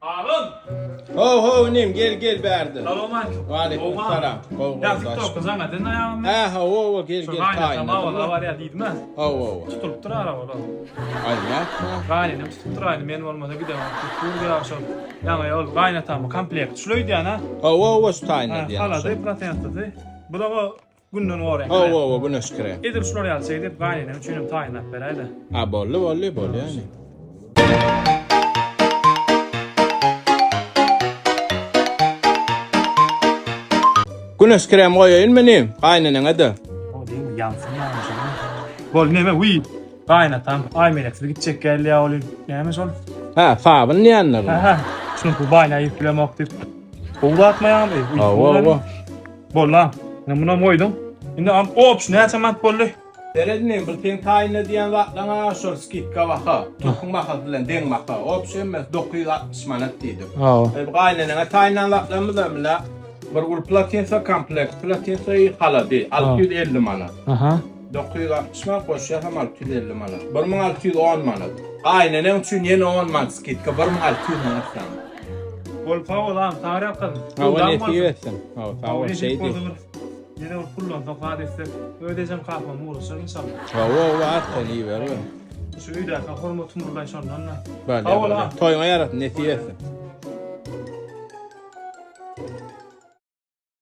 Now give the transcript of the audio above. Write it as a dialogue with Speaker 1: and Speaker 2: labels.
Speaker 1: Agam!
Speaker 2: How how inim gel gel bärde.
Speaker 1: Salowmalikim.
Speaker 2: Waleýkim salam. Gowy
Speaker 1: Ýa
Speaker 2: gowy.
Speaker 1: TikTokda jaň eden aýagym.
Speaker 2: Hä hawa hawa gel
Speaker 1: Şu
Speaker 2: gel
Speaker 1: gaýynatam
Speaker 2: taýynladym.
Speaker 1: awala barýar diýdim-ä.
Speaker 2: Hawa hawa.
Speaker 1: Tutulypdyr arabalar.
Speaker 2: Aý nätme.
Speaker 1: Gaýynenem tutup duraýdy men bolmasa gidemok diýip dur ýa şol. Ýaňy ol gaýynatamyň komplekti şul öýdýän-ä.
Speaker 2: Hawa hawa şu
Speaker 1: Hä,
Speaker 2: taýynlady ýaňy.
Speaker 1: halady, protentisi. Bu-da Günden goraýan krem.
Speaker 2: Hawa hawa güneş krem.
Speaker 1: Edil şular ýaly şeýdip gaýynenem üçinem taýynlap beräýdä.
Speaker 2: A boldy boldy bolýa indi. Güneş krem goýaýynmy inim gaýyneneňe-de.
Speaker 1: O diýme ýansyn ýaňy şol. Bol neme wiý gaýynatam Aýmeleksiz gitjek gelýä ol näme şol.
Speaker 2: Hä sabyn diýenler.
Speaker 1: Hä hä şunuňky baýna iýip bilemok diýip. Gowy zatmy ýaňy?
Speaker 2: Hawa hawa.
Speaker 1: Bolla. Indi munam goýduň. Indi am opş näçe manat boldy?
Speaker 2: Seret inim bir seň taýynla diýen zatlaňa şol skidka baha, türküň bahasy bilen deň baha. Opş hemmesi 960 manat diýdik.
Speaker 1: Hawa.
Speaker 2: E bu gaýyneneňe taýynlan zatlarymyzam bile bir gul platinsa komplekt platinsa i halady 650 manat.
Speaker 1: Aha.
Speaker 2: 960 manat goşýasam 650 manat. 1610 manat. Gaýyneneň üçin ýene 10 manat skidka 1600 manat saňa.
Speaker 1: Bol sag bol agam sag ýalkasyn.
Speaker 2: Hawa nesip etsin. Hawa sag bol
Speaker 1: Nesip
Speaker 2: şeýdi.
Speaker 1: bolsa bir ýene bir pullansak zat etsek öz ejem kakam ugraşar inşallah.
Speaker 2: Hawa hawa arkaýyn iber.
Speaker 1: Şu öýdäki hormat humurlaý şondan da.
Speaker 2: Bolýar
Speaker 1: Sag bol
Speaker 2: bolýar.
Speaker 1: agam.
Speaker 2: Toýuňa ýarasyn nesip etsin.